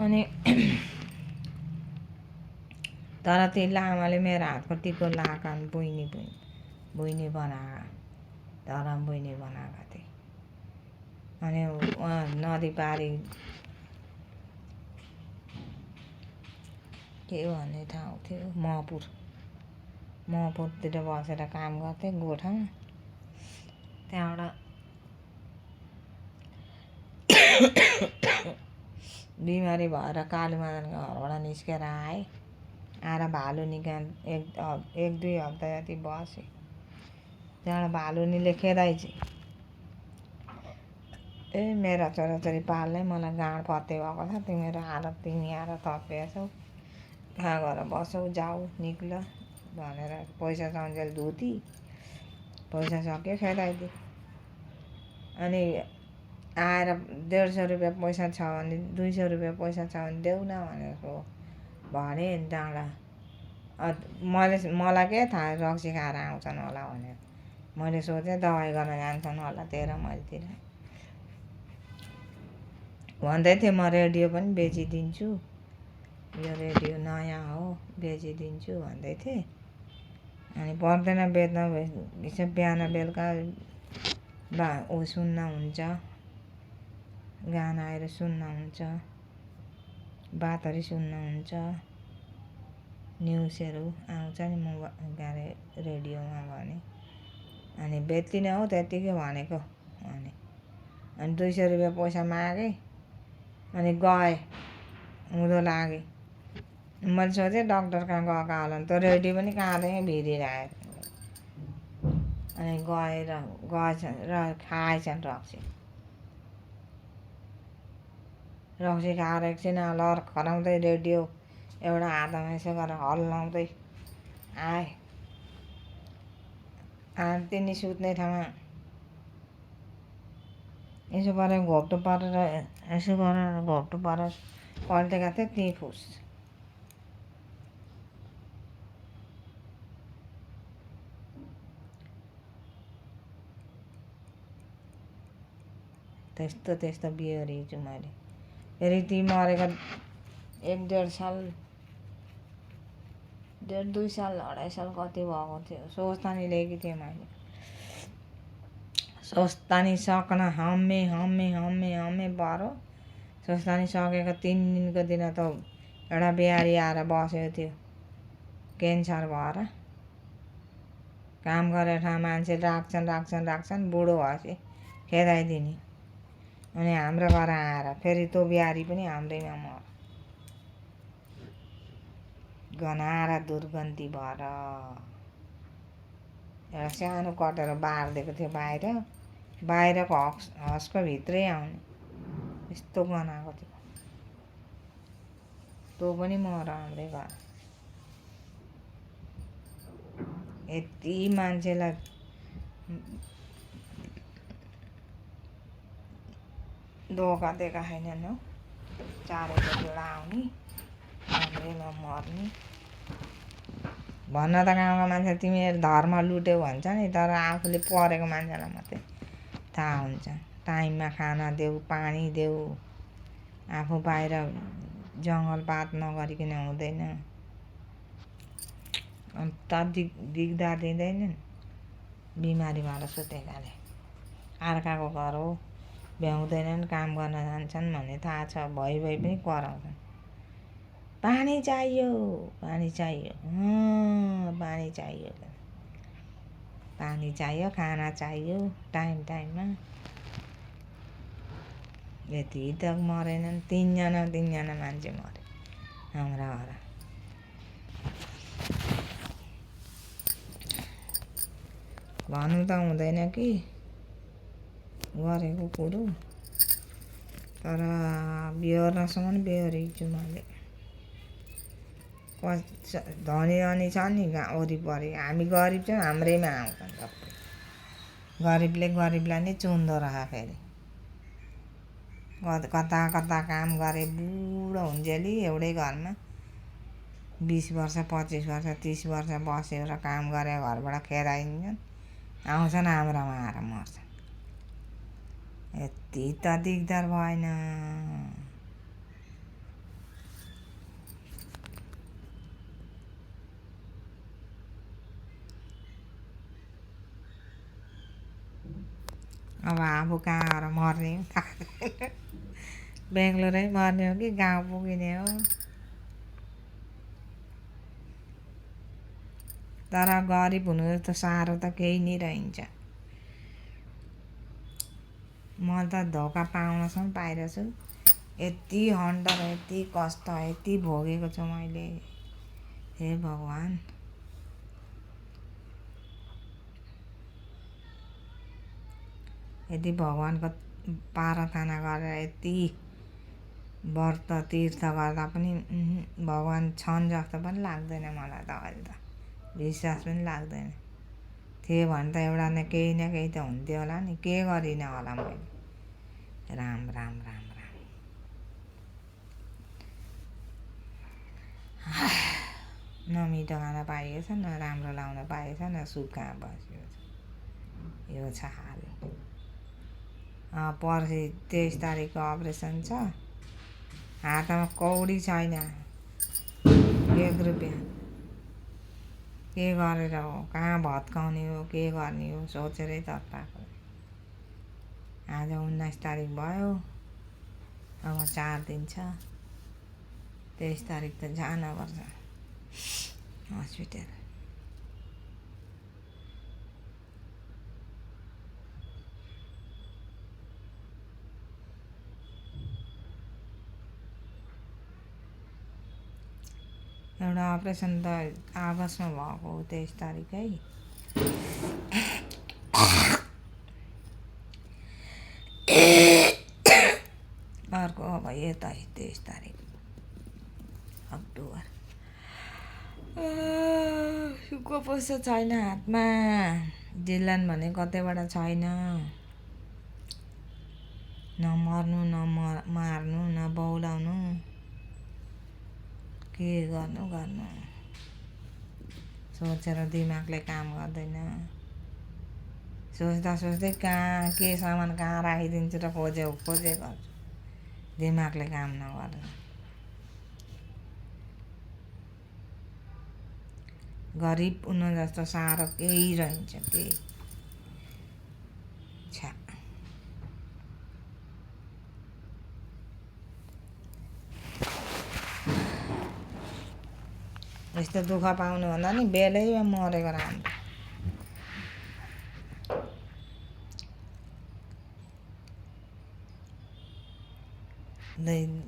अनि तर ती लामाले मेरो हातको टिको लगाएको अनि बुइनी बनाएको धरम बुइनी बनाएको थिएँ। अनि उहाँ नदी पारी के भन्ने ठाउँ थियो महपुरतिर बसेर काम गर्थेँ गोठामा। त्यहाँबाट बिमारी भएर कालीमदनको घरबाट निस्केर आएँ। आएर भालुनी एक दुई हप्ता जति बसेँ। त्यहाँबाट भालुनीले खेदाइछ, ए मेरा छोराछोरी पाल्नै मलाई गाँड पत्ते भएको छ, तिमीहरू हालत तिमी आएर थपिएछौ, कहाँ गएर बसौ, जाऊ निक्ल भनेर पैसा सन्जेल धुती, पैसा सक्यो खेदाइदिए। अनि आएर 150 रुपियाँ पैसा छ भने 200 रुपियाँ पैसा छ भने देऊ न भनेर भने। त्यहाँबाट मलाई के थाहा रक्सी खाएर आउँछन् होला भनेर मैले सोचेँ दबाई गर्न जान्छन् होला 13 माइलतिर भन्दै थिएँ। म रेडियो पनि बेचिदिन्छु, यो रेडियो नयाँ हो बेचिदिन्छु भन्दै थिएँ। अनि पर्दैन बेच्न, बिहान बेलुका सुन्न हुन्छ, गानाहरू सुन्न हुन्छ, बातहरू सुन्न हुन्छ, न्युजहरू आउँछ नि रेडियोमा भने। अनि बेच्दिनँ हौ त्यत्तिकै भनेको अनि 200 रुपियाँ पैसा मागेँ। अनि गएँ, उँधो लागेँ। मैले सोचेँ डक्टर कहाँ गएका होला नि, त्यो रेडियो पनि कहाँदेखि भिरिरहेको। अनि गएछन् र खाएछन् रक्सी खाएर एकछिन लर्खराउँदै रेडियो एउटा हातमा यसो गरेर हल्लाउँदै आएँ। तिनी सुत्ने ठाउँमा यसो गरेर घोप्टो परेर पल्टेका थिएँ, त्यहीँ फुस। त्यस्तो बिहोरिछु मैले। फेरि ती मरेको 1-1.5 साल 1.5-2 साल 2.5 साल कति भएको थियो। सोस्तानी ल्याएकी थिएँ मैले। सोस्तानी सक्न हम्मे बरो। सोस्तानी सकेको 3 दिनको दिन त एउटा बिहारी आएर बसेको थियो क्यान्सर भएर। काम गरेर मान्छे राख्छन् बुढो भएपछि खेदाइदिने। अनि हाम्रो घर आएर फेरि त्यो बिहारी पनि हाम्रैमा मर गनाएर दुर्गन्धी भएर। एउटा सानो कटेर बारिदिएको थियो बाहिरको हस्को भित्रै आउने, यस्तो गनाएको थियो। त्यो पनि मर हाम्रै घर। यति मान्छेलाई धोका दिएका छैनन् हौ। चारैको जोडा आउने, हाम्रैमा मर्ने। भन्न त गाउँका मान्छे तिमीहरू धर्म लुट्यौ भन्छ नि, तर आफूले परेको मान्छेलाई मात्रै थाहा हुन्छ। टाइममा खाना देऊ, पानी देऊ। आफू बाहिर जङ्गलपात नगरिकन हुँदैन। अन्त दिगदार दिँदैनन् बिमारी भएर सुतेकाले। अर्काको घर हो, भ्याउँदैनन्, काम गर्न जान्छन् भन्ने थाहा छ भइ पनि कराउँछन्। पानी चाहियो पानी चाहियो, खाना चाहियो टाइममा। यति त मरेनन्। 3जना मान्छे मरे हाम्रा घर। भन्नु त हुँदैन कि गरेको कुरो, तर बिहोर्नसम्म बिहोरेछु मैले। धनी छ नि वरिपरि, हामी गरिब छौँ, हाम्रैमा आउँछन् सबै। गरिबले गरिबलाई नै चुन्दो रह। फेरि कता काम गरे बुढो हुन्जेली एउटै घरमा 20 वर्ष 25 वर्ष 30 वर्ष बस्यो र काम गरे घरबाट खेदाइदिन्छन्, आउँछन् हाम्रोमा आएर मर्छन्। यति त दिगदार भएन। अब आफू कहाँ गएर मर्ने हो बेङ्गलोरै मर्ने हो कि गाउँ पुगिने हो। तर गरिब हुनु जस्तो साह्रो त केही नै रहन्छ। म त धोका पाउनसम्म पाइरहेको छु। यति हन्टर यति कष्ट यति भोगेको छु मैले। हे भगवान्, यदि भगवान्को प्रार्थना गरेर यति व्रत तीर्थ गर्दा पनि भगवान् छन् जस्तो पनि लाग्दैन मलाई त। अहिले त विश्वास पनि लाग्दैन। थियो भने त एउटा न केही त हुन्थ्यो होला नि। के गरिनँ होला मैले। राम राम राम राम। न मिठो खान पाइएको छ, न राम्रो लाउन पाइएको छ, न सुख कहाँ बसेको छ। यो छ हाल। पर्सि 23 तारिकको अपरेसन छ। हातमा कौडी छैन, 1 रुपियाँ। के गरेर हो, कहाँ भत्काउने हो, के गर्ने हो सोचेरै तत्ताएको। आज 19 तारिक भयो। अब 4 दिन छ। 23 तारिक त जानुपर्छ हस्पिटल। एउटा अपरेसन त आगस्टमा भएको हो, 23 तारिकै। अर्को अब यता 23 तारिक अक्टोबर। सुक्खो पैसा छैन हातमा। जिल्लान भने कतैबाट छैन। न मर्नु, न मार्नु, न बौलाउनु। के गर्नु गर्नु सोचेर दिमागले काम गर्दैन। सोच्दा सोच्दै कहाँ के सामान कहाँ राखिदिन्छु र खोजे गर्छु। दिमागले काम नगर्नु। गरिब हुनु जस्तो साह्रो केही रहन्छ के। छ्या। यस्तो दुःख पाउनुभन्दा नि बेलैमा मरेको राम्रो।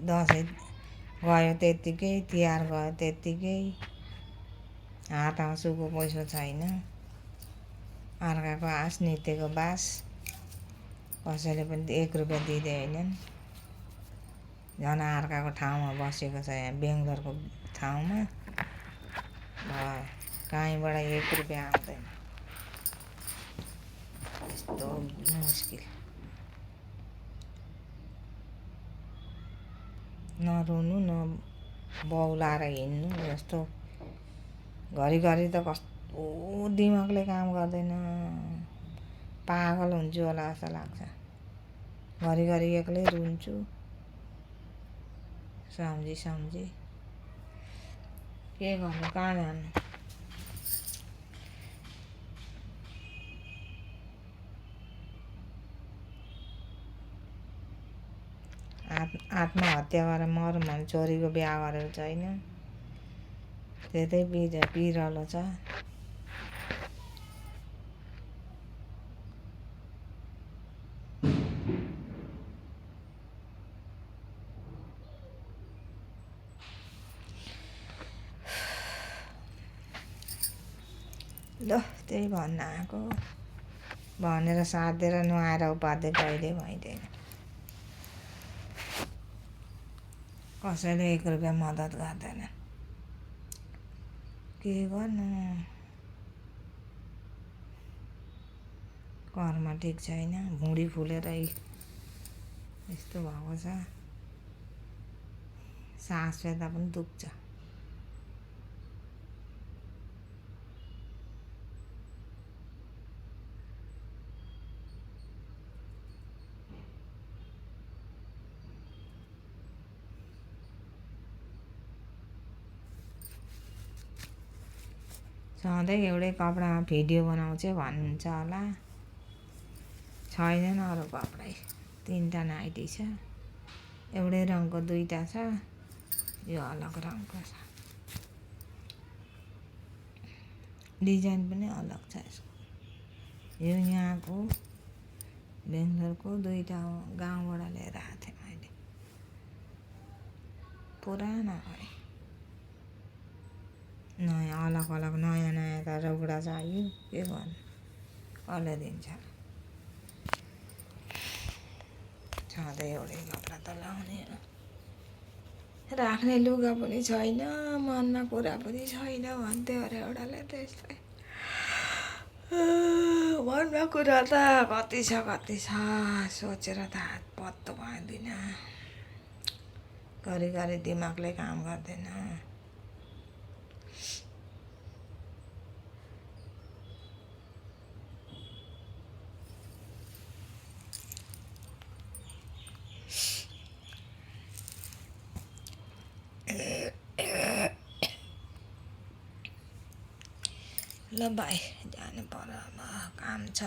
दसैँ गयो त्यत्तिकै, तिहार गयो त्यत्तिकै। हातमा सुको पैसा छैन। अर्काको आस नित्यको बास। कसैले पनि 1 रुपियाँ दिँदै होइनन्। झन् अर्काको ठाउँमा बसेको छ, यहाँ बेङ्गलोरको ठाउँमा। कहीँबाट 1 रुपियाँ आउँदैन। यस्तो मुस्किल। नरुनु, न बौलाएर हिँड्नु। जस्तो घरिघरि त कस्तो दिमागले काम गर्दैन। पागल हुन्छु होला जस्तो लाग्छ। घरिघरि एक्लै रुन्छु सम्झी सम्झी। के गर्नु, कहाँ जानु। आत्महत्या गरेर मरौँ भने छोरीको बिहा गरेको छैन। त्यतै पिरलो छ। ल त्यही भन्न आएको। भनेर साथ दिएर नुहाएर उपाध्याय कहिले भइँदैन। कसैले 1 रुपियाँ मद्दत गर्दैन। के गर्नु, कर्म ठिक छैन। भुँडी फुलेर यस्तो भएको छ। सास फेर्दा पनि दुख्छ। सधैँ एउटै कपडामा भिडियो बनाउँछ भन्नुहुन्छ होला। छैनन् अरू कपडै 3टा नाइटी छ एउटै रङको 2टा छ यो अलग रङको छ डिजाइन पनि अलग छ यसको यो यहाँको बेङ्गलोरको 2टा गाउँबाट लिएर आएको थिएँ मैले पुराना है नयाँ अलग अलग नयाँ नयाँ त रौगडा चाहियो के गर्नु कसले दिन्छ सधैँ एउटै कपडा त लाउने हो राख्ने लुगा पनि छैन मनमा कुरा पनि छैन भन्थ्यो अरे एउटाले त्यस्तै मनमा कुरा त कति छ सोचेर त हात पत्तो पाउँदिनँ घरिघरि दिमागले काम गर्दैन ल भाइ जानु पर्यो अब काम छ